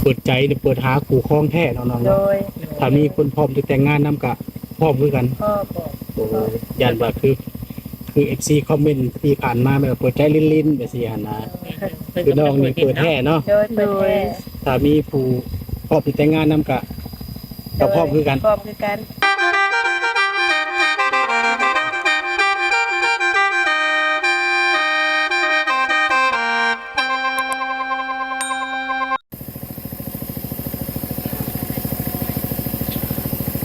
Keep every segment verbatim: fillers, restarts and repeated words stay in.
เปิดใจหรือเปิดหาคู่ครองแท้เนาะน้อง โด เนาะ ย ถ้ามีคนพร้อมจะแต่งงานนำก็พร้อมคือกัน พร้อม โอ้ ย้านว่าคือ คือ เอฟซี คอมเมนต์ที่ผ่านมาแบบเปิดใจลิ้นๆแบบซี่หั่นนะ เออ คือน้องนี่เปิดแท้เนาะ โดย เปิดแท้ โดย ถ้ามีผู้พร้อมจะแต่งงานนำก็ ก็พร้อมคือกัน พร้อมคือกัน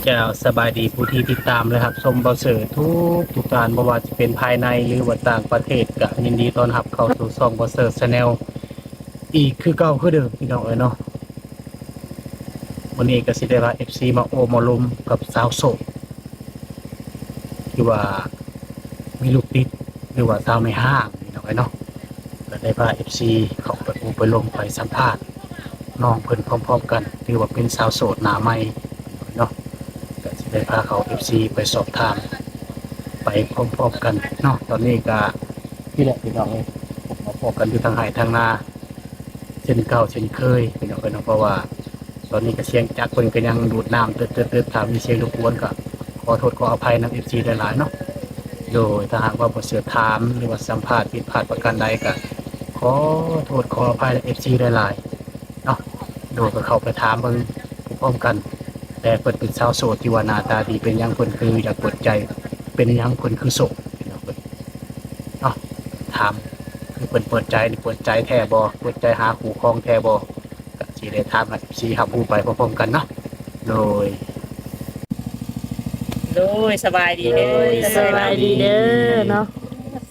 เจ้า สบายดีผู้ที่ติดตามและรับชมบ่าวเสิร์ชทุกทุกท่าน บ่ว่าจะเป็นภายในหรือว่าต่างประเทศ ก็ยินดีต้อนรับเข้าสู่ช่องบ่าวเสิร์ช Channel อีกคือเก่าคือเดิมพี่น้องเอ้ยเนาะ มื้อนี้ก็สิได้พา เอฟซี มาโอ้มาลมกับสาวโสด ที่ว่ามีลูกติด หรือว่าสาวในห้างพี่น้องเอ้ยเนาะ ก็ได้พา เอฟซี เข้าไปโอ้ไปลมไปสัมภาษณ์น้องเพิ่นพร้อมๆกัน ถือว่าเป็นสาวโสดหน้าใหม่เนาะ ก็สิได้พาเขา เอฟซี ไปสอบถามไปพร้อมๆกันเนาะ ตอนนี้ก็นี่แหละพี่น้องเอ้ย มาพบกันอยู่ทางไฮ่ทางนา เช่นเก่าเช่นเคยพี่น้องเอ้ยเนาะ เพราะว่าตอนนี้ก็เสียงจักรเพิ่นก็ยังดูดน้ำตึ๊ดๆๆ ถ้ามีเสียงรบกวนก็ขอโทษขออภัยนำ เอฟซี หลายๆเนาะ โดยถ้าหากว่าบ่าวเสิร์ชถามหรือว่าสัมภาษณ์ผิดพลาดประการใดก็ขอโทษขออภัย เอฟซี หลายๆเนาะ โดยก็เข้าไปถามเบิ่งพร้อมๆกัน แต่เพิ่นเป็นสาวโสดที่ว่าหน้าตาดี เป็นหยังเพิ่นคืออยากเปิดใจ เป็นหยังเพิ่นคือโสดพี่น้องเอ้ยเนาะ ถามคือเพิ่นเปิดใจนี่เปิดใจแท้บ่ เปิดใจหาคู่ครองแท้บ่ ก็สิได้ถามให้ เอฟซี รับรู้ไปพร้อมๆกันเนาะ โดย โดย สบายดีเด้อ โดย สบายดีเด้อเนาะ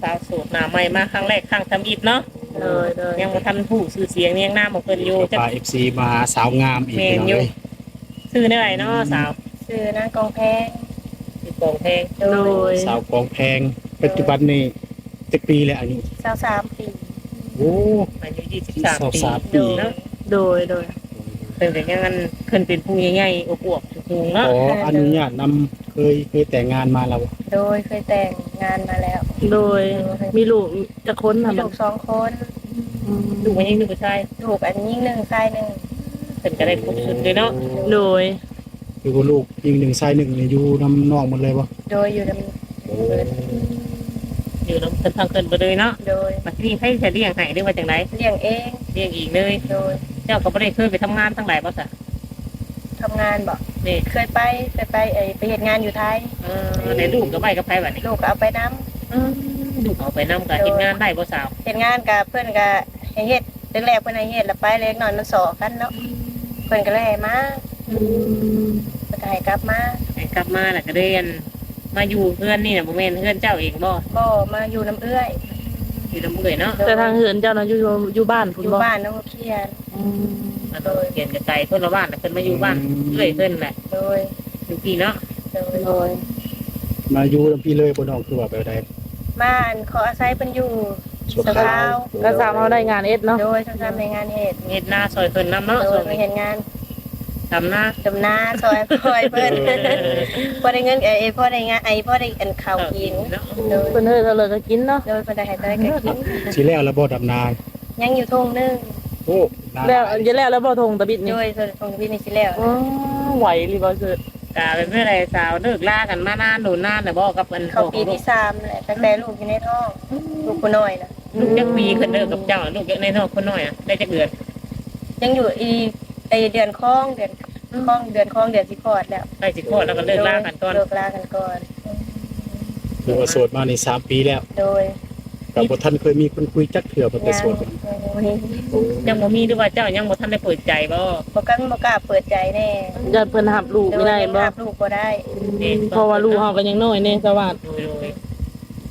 สาวโสดหน้าใหม่มาครั้งแรกครั้งทำอิฐเนาะ โดย โดย ยังบ่ทันรู้ชื่อเสียงเรียงนามของเพิ่นอยู่ ก็พา เอฟซี มาหาสาวงามอีก แม่นอยู่ พี่น้องเอ้ย ชื่อแนวใดเนาะสาว ชื่อนางกองแพง ชื่อกองแพง โดย สาวกองแพง ปัจจุบันนี่จักปีแล้วอายุ ซาวสามปี โอ้ อายุยี่สิบสามปี ซาวสามปี เนาะ โดย โดย เพิ่นก็ยังอัน เพิ่นเป็นผู้ใหญ่ๆอวบๆสูงๆเนาะ ขออนุญาตนำ เคย เคยแต่งงานมาแล้วบ่ โดย เคยแต่งงานมาแล้ว โดย โดย มีลูกจักคน มี น่ะ ลูกสองคน อืม ลูกผู้หญิงลูกผู้ชาย ลูกอันยิงหนึ่งชายหนึ่ง เพิ่นก็ได้ครบชุดเลยเนาะ โดย คือว่าลูกยิงหนึ่งชายหนึ่งนี่อยู่นำน้องหมดเลยบ่ โดย อยู่นำ โอ้ อยู่นำเพิ่นทั้งเพิ่นเบิดเลยเนาะ โดย บัดนี้ไผจะเลี้ยงให้หรือว่าจั่งใด เลี้ยงเอง เลี้ยงเองเลย โดย เจ้าก็บ่ได้เคยไปทำงานทางใดบ่ซะ ทำงานบ่ นี่ เคยไป เคยไป ไอ้ ไปเฮ็ดงานอยู่ไทย เออ แล้วลูกก็ไปกับไผบัดนี้ ลูกก็เอาไปนำ อืม ลูกเอาไปนำก็ โดย เฮ็ดงานได้บ่สาว เฮ็ดงานก็เพิ่นก็ให้เฮ็ด แรกๆเพิ่นให้เฮ็ด แล้วไปเล็กน้อยมันซ้อกันเนาะ เพิ่นก็เลยให้มา อืม เพิ่นก็ให้กลับมา ให้กลับมาแล้วก็เลยอัน มาอยู่เฮือนนี่น่ะ บ่แม่นเฮือนเจ้าเองบ่ บ่ มาอยู่นำเอื้อย อยู่นำเอื้อยเนาะ โดย แต่ทางเฮือนเจ้าน่ะอยู่ อยู่บ้านพุ้นบ่ อยู่บ้านนำเขียน อืม บ้านนำเขียนก็ไกลคนละบ้านน่ะ เพิ่นมาอยู่บ้าน อืม เอื้อยเพิ่นแหละ โดย อยู่พี้เนาะ โดย โดย มาอยู่นำพี้เลยบ่น้อง คือว่าแบบใด มาอันขออาศัยเพิ่นอยู่ ชั่วคราว ชั่วคราว ก็ซ้ำเฮาได้งานเฮ็ดเนาะ โดย ซ้ำๆได้งานเฮ็ด เฮ็ดนาซ่อยเพิ่นนำเนาะ โดย ซ่อย มาเฮ็ดงาน ดำนา ดำนาซ่อย ซ่อยเพิ่น เออ พอได้เงิน เอ้ย พอได้งาน ไอ้ พอได้อันข้าวกิน ข้าวกินเนาะ โดย เพิ่นเฮ็ดเท่าใดก็กินเนาะ โดย เพิ่นได้ให้เท่าใดก็กิน สิแล้วแล้วบ่ดำนา ยังอยู่ท่งหนึ่ง โอ้ นา แล้ว จะแล้วแล้วบ่ท่งตะบิดนี่ โดย ท่งตะบิดนี่สิแล้ว อ๋อ ไหวหรือบ่เสิร์ช กะเป็นเมื่อใดสาวเลิกลากันมานานโดนนานแล้วบ่กับอัน เข้าปีที่สามแล้ว ตั้งแต่ลูกอยู่ในท้อง ลูกผู้น้อยน่ะ ลูกจักปีเพิ่นเลิกกับเจ้า ลูกจักในท้องคนน้อยอะ ได้จักเดือน ยังอยู่อีก ไอ้เดือนคอง เดือนคอง เดือนคอง เดือนสิคลอดแล้ว ใกล้สิคลอดแล้วก็เลิกลากันก่อน เลิกลากันก่อน คือว่าโสดมานี่สามปีแล้ว โดย ก็บ่ทันเคยมีคนคุยจักเทื่อ บ่แต่โสด ยัง ยังบ่มี ยังบ่มี หรือว่าเจ้ายังบ่ทันได้เปิดใจบ่ บ่กล้า บ่กล้าเปิดใจแน่ ย่านเพิ่นรับรู้บ่ได้บ่ โดย ยังรับรู้บ่ได้ อืม แม่น เพราะว่าลูกเฮาก็ยังน้อยแน่ สวัสดิ์ โดย โดย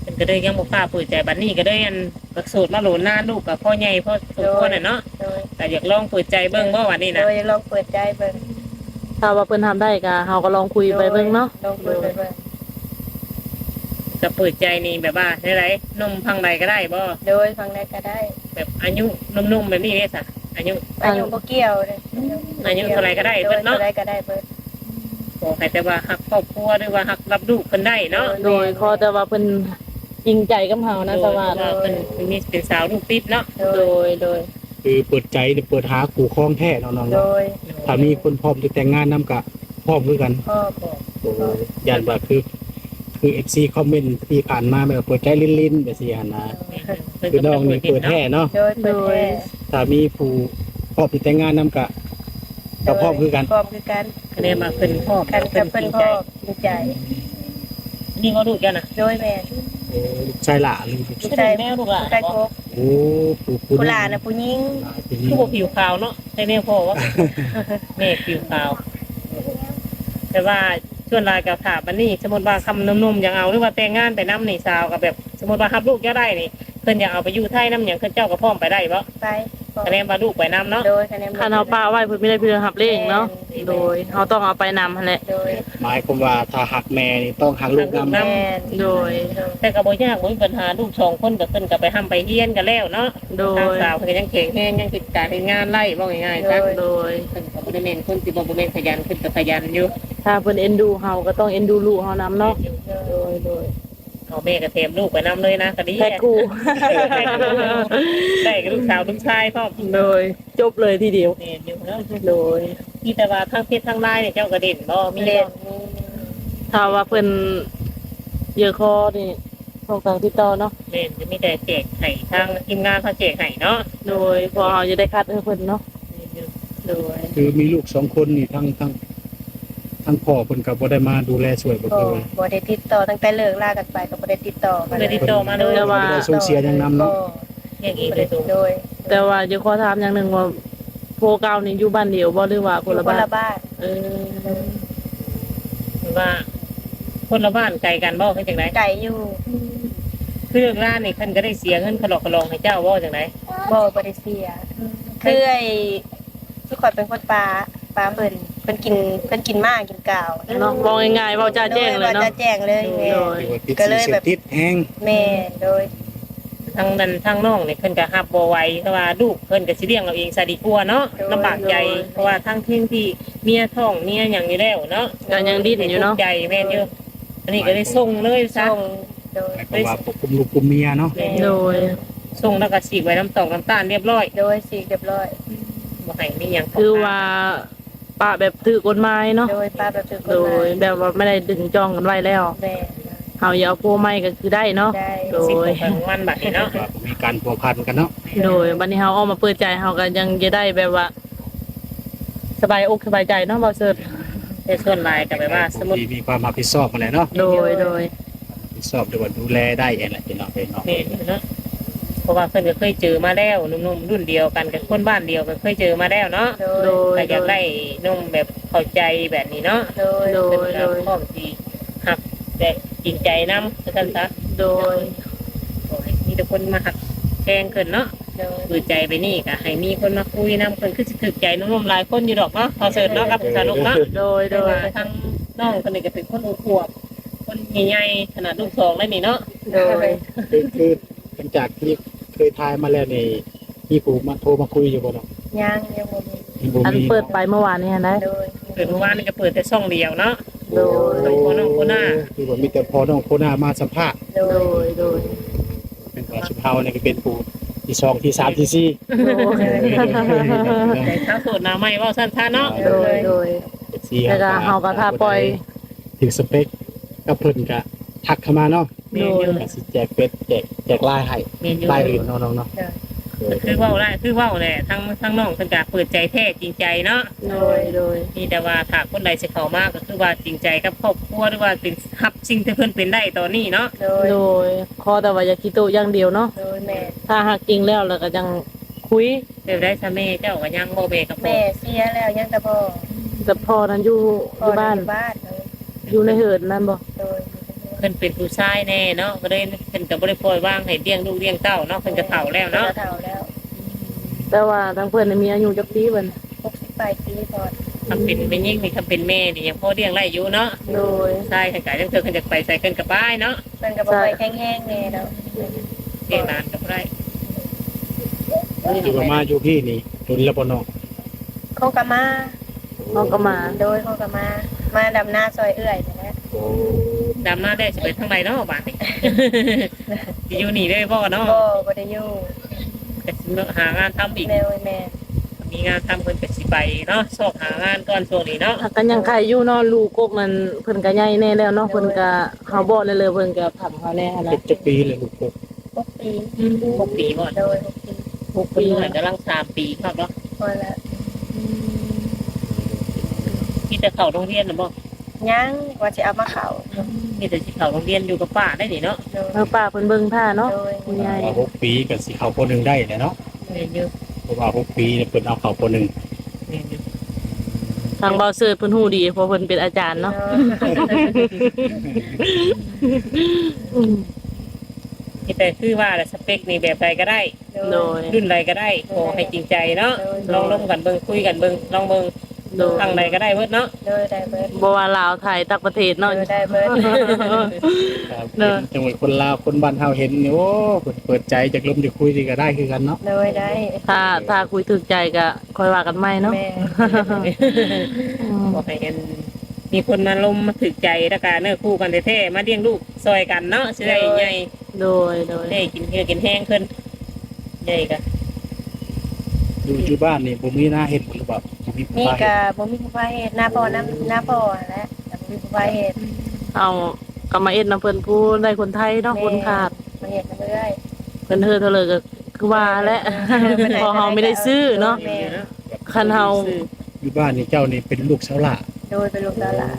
เพิ่นก็เลยยังบ่กล้าเปิดใจ บัดนี้ก็เลยอัน ก็โสดมาโดนนาน ลูกก็พอใหญ่พอสมควรน่ะเนาะ โดย ก็อยากลองเปิดใจเบิ่งบ่บัดนี้นะ โดย อยากลองเปิดใจเบิ่ง ถ้าว่าเพิ่นรับได้ก็ เฮาก็ลองคุยไปเบิ่งเนาะ โดย ลองคุยไปเบิ่ง ก็เปิดใจนี่แบบว่าจั่งใด หนุ่มฝั่งใดก็ได้บ่ โดย ฝั่งใดก็ได้ แบบอายุหนุ่มๆแบบนี้เด้ซะ อายุ อายุบ่เกี่ยวเลย อายุเท่าใดก็ได้เบิดเนาะ โดย เท่าใดก็ได้เบิด ขอให้แต่ว่าฮักครอบครัวหรือว่าฮักรับลูกเพิ่นได้เนาะ โดย ขอแต่ว่าเพิ่นจริงใจกับเฮานะ โดย สวัสดิ์ เพราะว่าเพิ่น เพิ่นมี เป็นสาวลูกติดเนาะ โดย โดย โดย คือเปิดใจเนี่ยเปิดหาคู่ครองแท้เนาะน้อง โด เนาะ ย ถ้ามีคนพร้อมจะแต่งงานนำก็พร้อมคือกัน พ่อบอก โอ้ ย่านว่าคือ คือ เอฟซี คอมเมนต์ที่ผ่านมาแบบเปิดใจลิ้นๆแบบซี่หั่นนะ คือน้องนี่เปิดแท้เนาะ โดยเปิดแท้ ถ้ามีผู้พร้อมที่แต่งงานนำก็ก็พร้อมคือกัน พร้อมคือกัน คะแนนมาเพิ่นพร้อม กันกับเพิ่นพ่อจริงใจ นี่ก็ลูกเจ้านะ โดยแม่ โอ้ลูกชายหล่าหรือ ลูกชายแม่ลูกหล่า ลูกชายครบ โอ้ผู้ผู้ ผู้หลานนะผู้หญิง อ่าผู้หญิ คื ง อบ่ผิวขาวเนาะใช่แม่พ่อวะ แม่ผิวขาว แต่ว่าส่วนหลายกับถามอันนี้ สมมติว่าคำหนุ่มๆยังเอาหรือว่าแต่งงานไปนำนี่สาวกับแบบ สมมติว่ารับลูกเจ้าได้นี่เพิ่นอยากเอาไปอยู่ไทยนำหยังเพิ่นเจ้าก็พร้อมไปได้บ่ ไป คะแนนว่าลูกไปนำเนาะ โดยคะแนน คันเฮาปะไว้เพิ่นมีได้เพียงรับเลี้ยงเนาะ โดยเฮาต้องเอาไปนำหั่นแหละ โดย หมายความว่าถ้าฮักแม่นี่ต้องฮักลูกนำ แม่ โดย แต่ก็บ่ยากบ่มีปัญหาลูกสองคนก็เพิ่นก็ไปร่ำไปเฮียนกันแล้วเนาะ โด ทาง ย สาวเพิ่นก็ยังแข็งแรงยังติดการเฮ็ดงานไล่ว่าง่ายๆซะ โดย เพิ่นก็บ่ได้แม่นคนสิบ่บ่แม่นขยันเพิ่นก็ขยันอยู่ ถ้าเพิ่นเอ็นดูเฮาก็ต้องเอ็นดูลูกเฮานำเนาะ โดยโดย เอาแม่ก็แถมลูกไปนำเลยนะก็ดี แพ็คคู่ ได้กับลูกสาวลูกชายพร้อม โดยจบเลยทีเดียว แม่นอยู่เนาะ โดย มีแต่ว่าทั้งเฟซทั้งไลน์เนี่ยเจ้าก็เด่นบ่มี เด่ บ่ น ถ้าว่าเพิ่นเยอะคอนี่ช่องทางติดต่อเนาะ แม่นจะมีแต่แจกให้ทางทีมงานเขาแจกให้เนาะ โดยพอเฮาจะได้คัดให้เพิ่นเนาะ แม่นอยู่ โดย คือมีลูกสองคนนี่ทั้งทั้งทั้งพ่อเพิ่นก็บ่ได้มาดูแลช่วยบ่ ก็ คือว่า บ่ได้ติดต่อตั้งแต่เลิกลากันไปก็บ่ได้ติดต่อกัน บ่ได้ติดต่อมาเลย แต่ว่า บ่ได้สูญเสียหยังนำเนาะ บ่ อย่างนี้เลยสูง โดย แต่ว่าจะขอถามอย่างหนึ่งว่าโพเก่านี่อยู่บ้านเดียวบ่หรือว่าคนละบ้าน คนละบ้าน เออ หรือว่า คนละบ้านไกลกันบ่คือจังได๋ ไกลอยู่ คือเรื่องร้านนี่เพิ่นก็ได้เสียเงินขะลอกขะลองให้เจ้าบ่จังได๋ บ่บ่ได้เสีย คือไอ้ทุกคนเป็นคนปาปาเพิ่นเพิ่นกินเพิ่นกินมากินกาว เนาะบอกง่ายๆเว้าจ้าแจ้งเลยเนาะ จ้าแจ้งเลย โดย คือว่าติดสิ่งเสพติดแฮง แม่โดย ทางนั้นทางน้องนี่เพิ่นก็รับบ่ไหวเพราะว่าลูกเพิ่นก็สิเลี้ยงเอาเองซะดีกว่าเนาะ โดย ลำบากใจ โดย เพราะว่าทั้งที่ที่เมียท้องเมียหยังอยู่แล้วเนาะ ก็ยังดิ้นอยู่เนาะ ใจแม่นอยู่อันนี้ก็ได้ส่งเลยซะ ส่งโดย หมายความว่าปกคุมลูกคุมเมียเนาะ แม่ โดย ส่งแล้วก็ฉีกไว้น้ำตอกน้ำตาลเรียบร้อย โดยสีเรียบร้อย บ่ให้มีหยัง คือว่าปะแบบถือกฎหมายเนาะ โดยปาแบบถือก โด ฎหมาย ย แบบว่าไม่ได้ดึงจองกันไว้แล้ว แม่ เฮาอย่าเอาผัวใหม่ก็คือได้เนาะ ได้ โดย สิบของมันบัดนี้เนาะ ว่ามีการพัวพันกันเนาะ โดยบัดนี้เฮาออกมาเปิดใจเฮาก็ยังจะได้แบบว่า สบายอกสบายใจเนาะบ่าวเสิร์ช แต่ส่วนหลายก็แบบว่าสมมุติ ที่มีความรับผิดชอบมาแหละเนาะ โดยโดย รับผิดชอบหรือว่าดูแลได้เองแหละพี่น้องเองเนาะ แม่นอยู่เนาะ เพราะว่าเพิ่นก็เคยเจอมาแล้วหนุ่มๆรุ่นเดียวกันกับคนบ้านเดียวก็เคยเจอมาแล้วเนาะ โดย โดย ก็อยากได้หนุ่มแบบเข้าใจแบบนี้เนาะ โดย โดย เพิ่นก็พร้อมสิฮักและจริงใจนำว่าซั่นซะ โดย ขอให้มีแต่คนมาฮักแพงขึ้นเนาะ โดย เปิดใจไปนี่ก็ให้มีคนมาคุยนำเพิ่นคือสิถูกใจหนุ่มๆหลายคนอยู่ดอกเนาะ พอเสิร์ชเนาะกับสนุกเนาะ โดยโด แต่ ย ว่าทั้งน้องคนนี้ก็เป็นคนอวบๆคนใหญ่ๆขนาดลูกสองได้นี่เนาะ โดย คือคือหลังจากที่เคยทายมาแล้วนี่มีผู้มาโทรมาคุยอยู่บ่เนาะ ยังยังบ่มี ยังบ่มี อันเปิดไปเมื่อวานนี้นะ โดย เปิดเมื่อวานนี่ก็เปิดแต่ช่องเดียวเนาะ โดย ช่องพ่อน้องโคหน้า คือว่ามีแต่พ่อน้องโคหน้ามาสัมภาษณ์ โด โด ย ยโดย เป็นว่าสุดท้ายนี่ก็เป็นผู้ที่สองที่สามที่สี่ โดย แต่ถ้าโสดหน้าใหม่เว้าซั่นซะเนาะ โดยโดย สี่ แล้วก็เฮาก็ถ้าปล่อย ถึงสเปคกับเพิ่นก็ทักเข้ามาเนาะ โดย ก็สิแจกเฟซแจกแจกไลน์ให้ แม่นอยู่ ไลน์อื่นเนาะน้องเนาะ คือเว้าได้คือเว้าแหละทั้งทั้งน้องเพิ่นก็เปิดใจแท้จริงใจเนาะ โดยโดย มีแต่ว่าถ้าคนใดสิเข้ามาก็คือว่าจริงใจกับครอบครัวหรือว่าเป็นฮับสิ่งที่เพิ่นเป็นได้ตอนนี้เนาะ โดย โดยขอแต่ว่าอย่าขี้โตอย่างเดียวเนาะ โดยแม่ ถ้าฮักจริงแล้วแล้วก็ยังคุย แบบได้ซะแม่เจ้าก็ยังบ่แม่กับพ่อ แม่เสียแล้วยังแต่พ่อ แต่พ่อนั้นอยู่อ พ่อยู่ บ้าน อยู่บ้านโดย อยู่ในเหินนั่นบ่ โดย เพิ่นเป็นผู้ชายแน่เนาะก็เลยเพิ่นก็บ่ได้ปล่อยว่างให้เลี้ยงลูกเลี้ยงเต้าเนาะเพิ่นก็เฒ่าแล้วเนาะ เฒ่าแล้ว แต่ว่าทั้งเพิ่นน่ะมีอายุจักปีเพิ่น หกสิบปลายปีก่อน ทำเป็นแม่ยิ่งนี่ทำเป็นแม่นี่ยังพอเลี้ยงได้อยู่เนาะ โดย ชายขยายจังเทื่อเพิ่นจะไปใส่เพิ่นก็ไปเนาะ เพิ่นก็บ่ค่อยแข็งแรงแน่ดอก เลี้ยงหลานก็บ่ได้ คือว่ามาอยู่พี่นี่โดนแล้วบ่น้อง ของกะมา น้องก็มา โดยของกะมา มาดำนาซอยเอื้อยนี่แหละ โอ้ ดำนาได้สิไปทางใดเนาะบาดนี้ สิอยู่นี่เลยบ่เนาะ บ่บ่ได้อยู่ ก็สิ เนาะ หางานทำอีก แม่น แม่น มีงานทำเพิ่นก็สิไปเนาะ ซอกหางานก่อนช่วงนี้เนาะ ก็ยังไคอยู่เนาะ ลูกกกนั่นเพิ่นก็ใหญ่แน่แล้วเนาะ เพิ่นก็เฮาบอกได้เลย เพิ่นก็ถามเฮาแน่หั้นนะ จักปีเลยลูกกก หกปี อืม หกปีบ่ โดย หกปี หกปี กำลังสามปีครับเนาะ พอแล้ว มีแต่เข้าโรงเรียนน่ะบ่ ยัง ว่าสิเอามาเข้า มีแต่สิเข้าโรงเรียนอยู่กับป้าได้นี่เนาะ โดย เออ ป้าเพิ่นเบิ่งท่าเนาะ โดย คุณยาย ว่าหกปีก็สิเข้า ป.หนึ่ง ได้แหละเนาะ แม่นอยู่ เพราะว่าหกปีเนี่ยเพิ่นเอาเข้า ป.หนึ่ง แม่นอยู่ ทางเบาเสิร์ชเพิ่นฮู้ดี เพราะเพิ่นเป็นอาจารย์เนาะ เออ อืม มีแต่คือว่าแหละ สเปคนี่แบบใดก็ได้ โดย รุ่นใดก็ได้ ขอให้จริงใจเนาะ โดย ลองลมกันเบิ่ง คุยกันเบิ่ง ลองเบิ่ง โดย ทางใดก็ได้เบิดเนาะ โดย ได้เบิด บ่ว่าลาวไทยต่างประเทศเนาะ โดย ได้เบิด ครับ เนาะ เห็นจังหวะคนลาวคนบ้านเฮาเห็นนี่ โอ้ เปิด เปิดใจจักลมจักคุยนี่ก็ได้คือกันเนาะ โดย ได้ ถ้า ถ้าคุยถูกใจก็ค่อยว่ากันใหม่เนาะ แม่น อืม ขอให้อัน มีคนมาลมมาถูกใจ แล้วก็เนื้อคู่กันแท้ๆ มาเลี้ยงลูกซอยกันเนาะ สิได้ใหญ่ โดย โดย ได้กินเหือกินแฮงขึ้น ใหญ่ก็ อยู่ อยู่บ้านนี่บ่มีนาเฮ็ดบ่ หรือว่าบ่มีผู้ มี พาเฮ็ด ก็บ่มีผู้พาเฮ็ด นาพ่อนำ นาพ่อหั้นแหละ แต่บ่มีผู้พาเฮ็ด เอา ก็มาเฮ็ดนำเพิ่น ผู้ได้คนไทยเนาะ แม่น คนขาด มาเฮ็ดนำเอื้อย เพิ่นเฮ็ดเท่าใดก็คือว่าแหละ เออ เพิ่นให้ เพราะเฮาไม่ได้ซื้อเนาะ แม่น คันเฮา อยู่บ้านนี่เจ้านี่เป็นลูกสาวหล้า โดย เป็นลูกสาวหล้า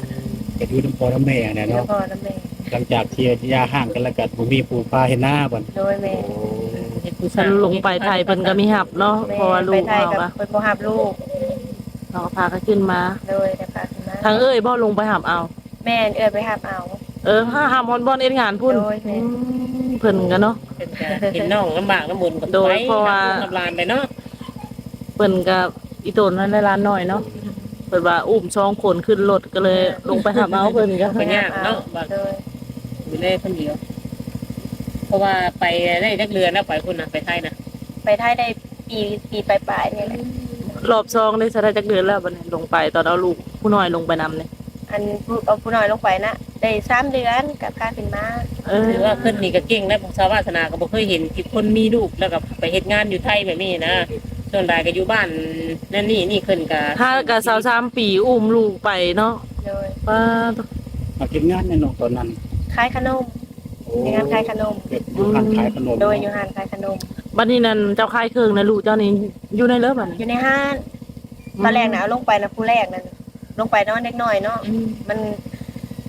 ก็อยู่นำพ่อนำแม่เนี่ยเนาะ อยู่นำพ่อนำแม่ หลังจากที่หย่าร้างกันแล้วก็บ่มีผู้พาเฮ็ดนาบัด โดย แม่น โอ้ เฮ็ดผู้สาว คันลงไปไทยเพิ่นก็มีฮับเนาะ แม่น เพราะว่าลูก ไปไทย เฮา ก็ ก็ เพิ่นบ่ฮับลูก เฮาก็พากันขึ้นมา โดย ได้พาขึ้นมา ทางเอื้อยบ่ลงไปฮับเอา แม่น เอื้อยไปฮับเอา เออ หาฮับฮอดบ่อนเฮ็ดงานพุ้น โดย แม่น อืม เพิ่นก็เนาะ เพิ่นก็เห็นน้องลำบากลำบนก็ โดย ไป เพราะว่า ฮับลูกฮับหลานไปเนาะ เพิ่นก็อีตนนั่นแหละหลานน้อยเนาะ เพิ่นว่าอุ้มสองคนขึ้นรถก็เลยลงไปฮับเอาเพิ่นก็ ก็ยากเนาะ โดย อยู่ได้คนเดียว เพราะว่าไปได้จักเดือนแล้ว ไปพุ้นน่ะ ไปไทยน่ะ ไปไทยได้ปี ปีปลายๆ นี่แหละ รอบสองได้ซะได้จักเดือนแล้วบัดนี้ ลงไปตอนเอาลูกผู้น้อยลงไปนำนี่ อันผู้ เอาผู้น้อยลงไปนะ ได้สามเดือนก็พาขึ้นมา เออ ถือว่าขึ้นนี่ก็เก่งแล้ว สาววาสนาก็บ่เคยเห็นที่คนมีลูกแล้วก็ไปเฮ็ดงานอยู่ไทยแบบนี้นะ ส่วนหลายก็อยู่บ้านนั่นนี่ นี่ขึ้นก็ ถ้าก็ซาวสามปีอุ้มลูกไปเนาะ โดย ป้าด มาเฮ็ดงานในน้องตอนนั้น ขายขนม โอ้ มีงานขายขนม แบบอยู่ร้านขายขนม โดย อยู่ร้านขายขนม บัดนี้นั่นเจ้าขายเครื่องนะลูกเจ้านี่อยู่ในเลิฟบัดนี้ อยู่ในร้าน อืม ตอนแรกน่ะเอาลงไปนะ ผู้แรกนั่น ลงไปนอนเด็กน้อยเนาะ อืม มัน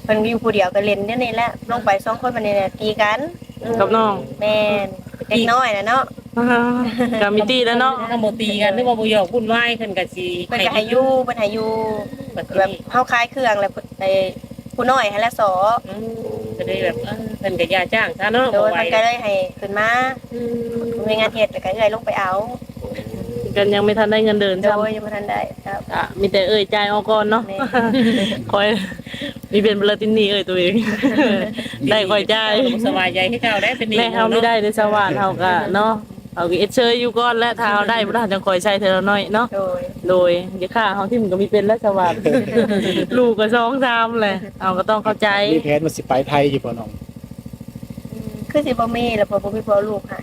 เพิ่นอยู่ผู้เดียวก็เล่นเดี๋ยวนี้แหละ ลงไปสองคนบัดนี้แหละตีกัน อืม กับน้อง แม่น เด็กน้อยน่ะเนาะ อ่า ก็มีตี้แล้วเนาะ ถ้าบ่ตีกันหรือว่าบ่หยอกวุ่นวาย เพิ่นก็สิ เพิ่นก็ให้อยู่ เพิ่นให้อยู่ แบบเฮาขายเครื่องแล้ว ไอ้ผู้น้อยหั้นแหละสอ อืม ก็เลยแบบ เออ เพิ่นก็อย่าจ้างซะเนาะ โดย บ่ไหว เพิ่นก็เลยให้ขึ้นมา อืม มีงานเฮ็ดแล้วก็เอื้อยลงไปเอา กันยังไม่ทันได้เงินเดือน โด ซ้ำ ย ยังบ่ทันได้ครับ อ่ะ มีแต่เอื้อยจ่ายออกก่อนเนาะ แม่น คอย มีเป็นเบลตินนี่เอ้ยตัวเอง ได้คอยจ่าย สบายใจให้เจ้าได้เป็นหนี้ แม่เฮา เนาะ ไม่ได้ในสวัสดิ์เฮาก็เนาะ เอาก็เอ็ดเชยอยู่ก่อน และถ้าเฮาได้บ่ได้จังคอยใช้เทื่อละน้อยเนาะ โดย โดย อย่าฆ่าเฮาทิ่มก็มีเป็นแล้วสวัสดิ์ ลูกก็สองสามแหละ เฮาก็ต้องเข้าใจ มีแผนว่าสิไปไทยอยู่บ่น้อง อืม คือสิบ่มีแล้ว เพราะบ่มีพ่อลูกให้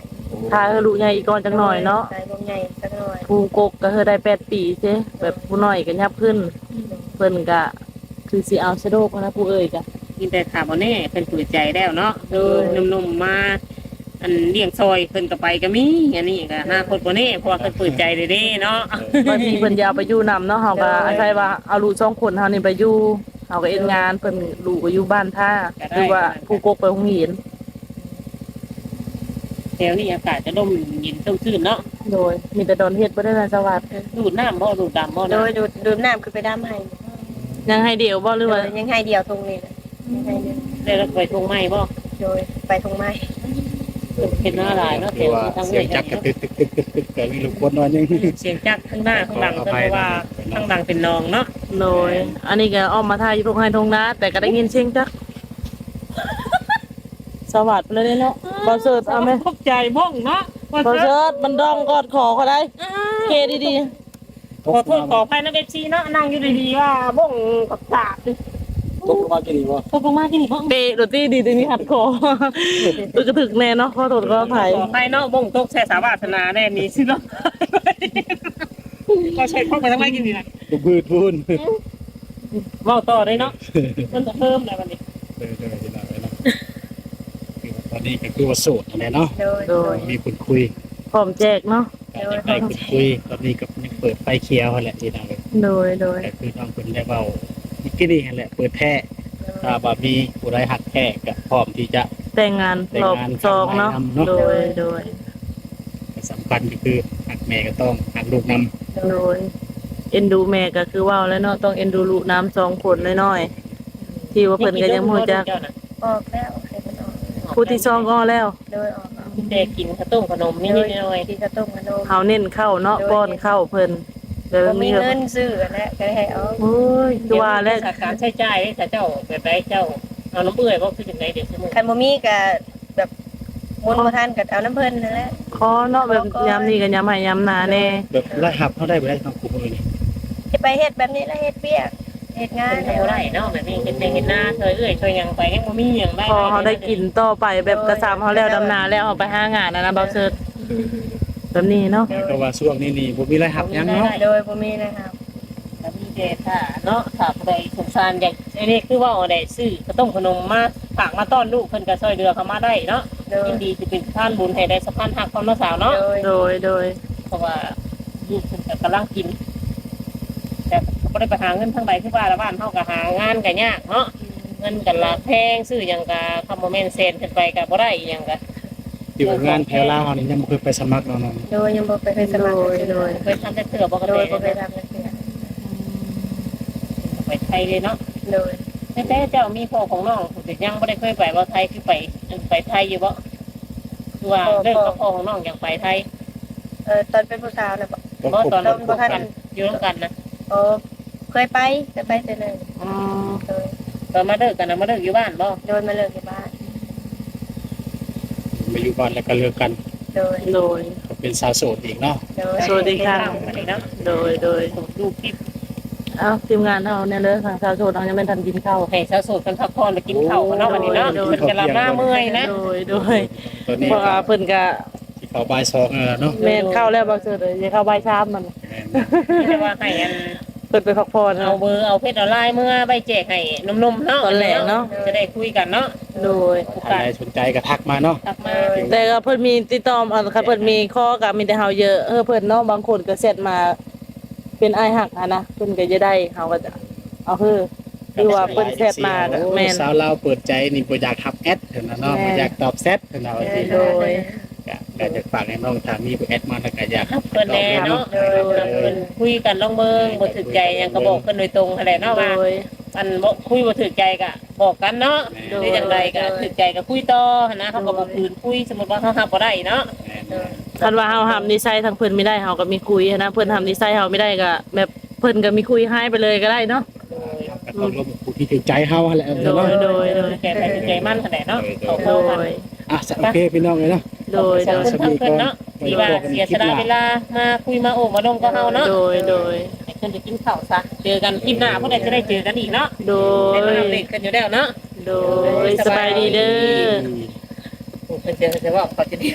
ถ้าให้ลูกใหญ่อีกก่อนจักหน่อยเนาะ โดย ให้ลูกใหญ่จักหน่อย ผู้กกก็คือได้แปดปีซิ แบบผู้น้อยก็ยับขึ้น อืม เพิ่นก็คือสิเอาสะดวกนะผู้เอ้ยก็ มีแต่ถ้าบ่แน่เพิ่นเปิดใจแล้วเนาะ โดย หนุ่มๆมา อันเลี้ยงซอยเพิ่นก็ไปก็มี อันนี้ก็อนาคตบ่แน่ เพราะว่าเพิ่นเปิดใจเด้ๆเนาะ บางทีเพิ่นจะเอาไปอยู่นำเนาะ เฮาก็ โดย อาศัยว่าเอาลูกสองคนเฮานี่ไปอยู่ เฮาก็เฮ็ดงาน เพิ่นลูกก็อยู่บ้านท่า ก็ได้ หรือว่าผู้กกไปโรงเรียน แถวนี้อากาศจะร่มเย็นสดชื่นเนาะ โดย มีแต่ดอนเฮ็ดบ่ได้นะสวัสดิ์ ดูดน้ำบ่ ดูดดำบ่นะ โดย ดูด ดูดน้ำคือไปดำให้ ยังให้เดียวบ่หรือว่า โดย ยังให้เดียวตรงนี้แหละ ยังให้เดียว แล้วไปทงใหม่บ่ โดย ไปทงใหม่ เห็นหน้าหลายเนาะ คือว่า แถวทาง เสียงจักรกระตึกตึกตึกตึกตึก ก็มีลูกคนนอนยัง เสียงจักรข้างหน้าข้างหลัง ขออภัย เพิ่นว่า นะ ข้างหลังเป็นหนองเนาะ โดย อันนี้ก็ออกมาถ่ายอยู่ทงไร่ทงนา แต่ก็ได้ยินเสียงจักร สวัสดิ์ไปเลยเนาะ บ่าวเสิร์ชเอาไหม ตกใจบ้งเนาะ บ่าวเสิร์ช มันดองกอดคอเขาได้ อ่า เคดีๆ ขอโทษขออภัยนะ เอฟซี เนาะ นั่งอยู่ดีๆว่าบ้งกับสาด ตกลงมากินอีกบ่ ตกลงมากินอีกบ่ เตะโดดตี้ดีแต่มีหัดคอ เออกระถึกแน่เนาะ ขอโทษขออภัย ขออภัยเนาะ บ่งตกใส่สาวาสนาแน่นี่สิเนาะ ก็ใช้พวกไปทางไหนกินดีนะ ลูกพืชพูน เว้าต่อได้เนาะ มันจะเพิ่มอะไรวันนี้ เออเออเออเออเนาะ คือว่าตอนนี้ก็คือว่าโสดนั่นแหละเนาะ โดย โดย มีคนคุย พร้อมแจกเนาะ แต่อยากได้คนคุย ตอนนี้ก็ยังเปิดไฟเขียวหั่นแหละพี่น้องเอ้ย โดย โดย แต่คือน้องเพิ่นได้เว้าเมื่อกี้นี้หั่นแหละ เปิดแท้ ถ้าว่ามีผู้ใดฮักแท้ก็พร้อมที่จะ แต่งงาน แต่งงาน รอบสองเนาะ ครั้งใหม่นำเนาะ โดย โดย แต่สำคัญก็คือฮักแม่ก็ต้องฮักลูกนำ โดย เอ็นดูแม่ก็คือเว้าแล้วเนาะ ต้องเอ็นดูลูกนำสองคนน้อยๆ ที่ว่าเพิ่นก็ยังบ่รู้จัก ออกแล้ว ผู้ที่สองก็ออกแล้ว โดย ออกแล้ว แต่กินข้าวต้มขนมนิดๆหน่อยๆ กินข้าวต้มขนม เฮาเน้นข้าวเนาะ โดย ป้อนข้าวเพิ่น เดี๋ยว บ่มีเงินซื้อแล้วก็ให้เอา โอ้ย คือว่าแล้ว สาขาใช้จ่ายเด้อ เจ้าแบบใดเจ้า เอาน้ำเอื้อยบ่ คือจังได๋เดี๋ยวสมมุติ คันบ่มีก็แบบหมุนบ่ทันก็เอาน้ำเพิ่นนั่นแหละ ขอเนาะ แบบ ขอก่อน ยามนี้ก็ยามไฮ่ยามนาแน่ แบบรายรับเฮาได้บ่ได้เนาะ คุมื้อนี้ สิไปเฮ็ดแบบนี้แหละ เฮ็ดเวียก เฮ็ดงาน เป็นไปบ่ได้เนาะ แบบนี้เฮ็ดไฮ่เฮ็ดนา ช่วยเอื้อยช่วยหยังไป ยังบ่มีหยังได้ พอเฮาได้กินต่อไป แบบกระซำเฮาแล้วดำนาแล้ว เฮาไปหางานนะนะ เบาเสิร์ช แบบนี้เนาะ ก็ว่าช่วงนี้นี่บ่มีรายรับหยังเนาะ โดย บ่มีรายรับ ก็มีแต่ถ้าเนาะ ถ้าผู้ใดสงสารอยาก อันนี้คือเว้าได้ ซื้อข้าวต้มขนมมาฝากมาต้อนลูก เพิ่นก็ช่วยเหลือเข้ามาได้เนาะ โดย ยินดีสิเป็นสะพานบุญให้ได้สะพานฮักพร้อมเนาะสาวเนาะ โดย โดย โดย เพราะว่าลูกเพิ่นก็กำลังกิน แต่ก็บ่ได้ไปหาเงินทางใด คือว่าละ บ้านเฮาก็หางานก็ยากเนาะ เงินก็ราคาแพง ซื้อหยังก็คำบ่แม่นแสนขึ้นไปก็บ่ได้อีหยังก็ ที่ว่างานแถวลาวเฮานี่ยังบ่เคยไปสมัครเนาะน้อง โดย ยังบ่เคยสมัคร โดย โดย เคยทำแต่เทื่อบ่กระแต โดย บ่เคยทำแต่เทื่อ ไปไทยเลยเนาะ โดย แต่เจ้ามีพ่อของน้อง แต่ยังบ่ได้เคยไปบ่ไทย คือไป ไปไทยอยู่บ่ คือว่า พ่อ เลิกกับพ่อของน้องยังไปไทย เออ ตอนเป็นผู้สาวน่ะบ่ บ่ ตอน ตอน คบกัน อยู่ร่วมกันนะ อ๋อ เคยไป เคยไปเทื่อหนึ่ง อ๋อ โดย ตอนมาเลิกกันนะ มาเลิกอยู่บ้านบ่ โดย มาเลิกอยู่บ้าน มาอยู่บ้านแล้วก็เลิกกัน โดย โดย ก็เป็นสาวโสดอีกเนาะ โดย สวัสดีค่ะ เนาะ โดย โดย ลูกที่ เอ้า ทีมงานเฮาเนี่ยเด้อ ทางสาวโสดเฮายังไม่ทันกินข้าว ให้สาวโสดเพิ่นพักผ่อนไปกินข้าวกันเนาะ วันนี้เนาะ โดย เพิ่นกำลังมาเมื่อยนะ โดย โดย ตอนนี้ เพราะว่าเพิ่นก็ สิเข้าบ่ายสองแล้วเนาะ แม่น เข้าแล้ว บ่าวเสิร์ชเอ้ย สิเข้าบ่ายสามมัน แม่น แต่ว่าให้อัน เพิ่นไปพักผ่อน เอาเบอร์ เอาเฟซ เอาไลน์เมื่อไว้แจกให้หนุ่มๆเนาะ ตอนแรกเนาะ จะได้คุยกันเนาะ โดย ท่านใดสนใจก็ทักมาเนาะ ทักมา แต่ก็เพิ่นมีติดต่อ อัน คันเพิ่นมีข้อก็มีแต่เฮาเยอะ เออ เพิ่นเนาะ บางคนก็แชทมา เป็นอ้ายฮักหั้นนะ เพิ่นก็จะได้ เฮาก็จะเอา เออ คือว่าเพิ่นแชทมา โอ้ แม่น สาวลาวเปิดใจนี่บ่อยากรับแอดเพิ่นน่ะเนาะ แม่น บ่อยากตอบแชทเพิ่นน่ะว่าสิ โดย ก็ ก็อยากฝากให้น้อง ถ้ามีผู้แอดมาแล้วก็อยาก รับเพิ่นแน่เนาะ โดย รับเพิ่นคุยกันลองเบิ่ง บ่ถูกใจหยังก็บอกเพิ่นโดยตรงหั้นแหละเนาะ ว่า โดย อันบ่คุยบ่ถูกใจก็บอกกันเนาะ โดย หรือจั่งใดก็ถูกใจก็คุยต่อหั้นนะ เฮาก็บ่ โดย ฝืนคุย สมมุติว่าเฮารับบ่ได้เนาะ คันว่าเฮารับนิสัยทางเพิ่นไม่ได้ เฮาก็มีคุยหั้นนะ เพิ่นรับนิสัยเฮาไม่ได้ก็แบบ เพิ่นก็มีคุยหายไปเลยก็ได้เนาะ โดย ก็ต้องลงผู้ที่ถูกใจเฮาหั่นแหละ โดย เนาะ โดย โดย ใจไผใจมันหั้นแหละเนาะ โดย เขาเข้ากัน โดย อ่ะ โอเค พี่น้องเอ้ยเนาะ โดย ขอบคุณทางเพิ่นเนาะ ที่ว่าเสียสละเวลามาคุยมาโอ้มาลมกับเฮาเนาะ โดย โดย ให้เพิ่นไปกินข้าวซะ เจอกันคลิปหน้า พวกใดจะได้เจอกันอีกเนาะ โดย ได้มาอัปเดตกันอยู่แล้วเนาะ โดย สบายดีเด้อ โอ้ เพิ่นจะ จะว่าเขาจะดี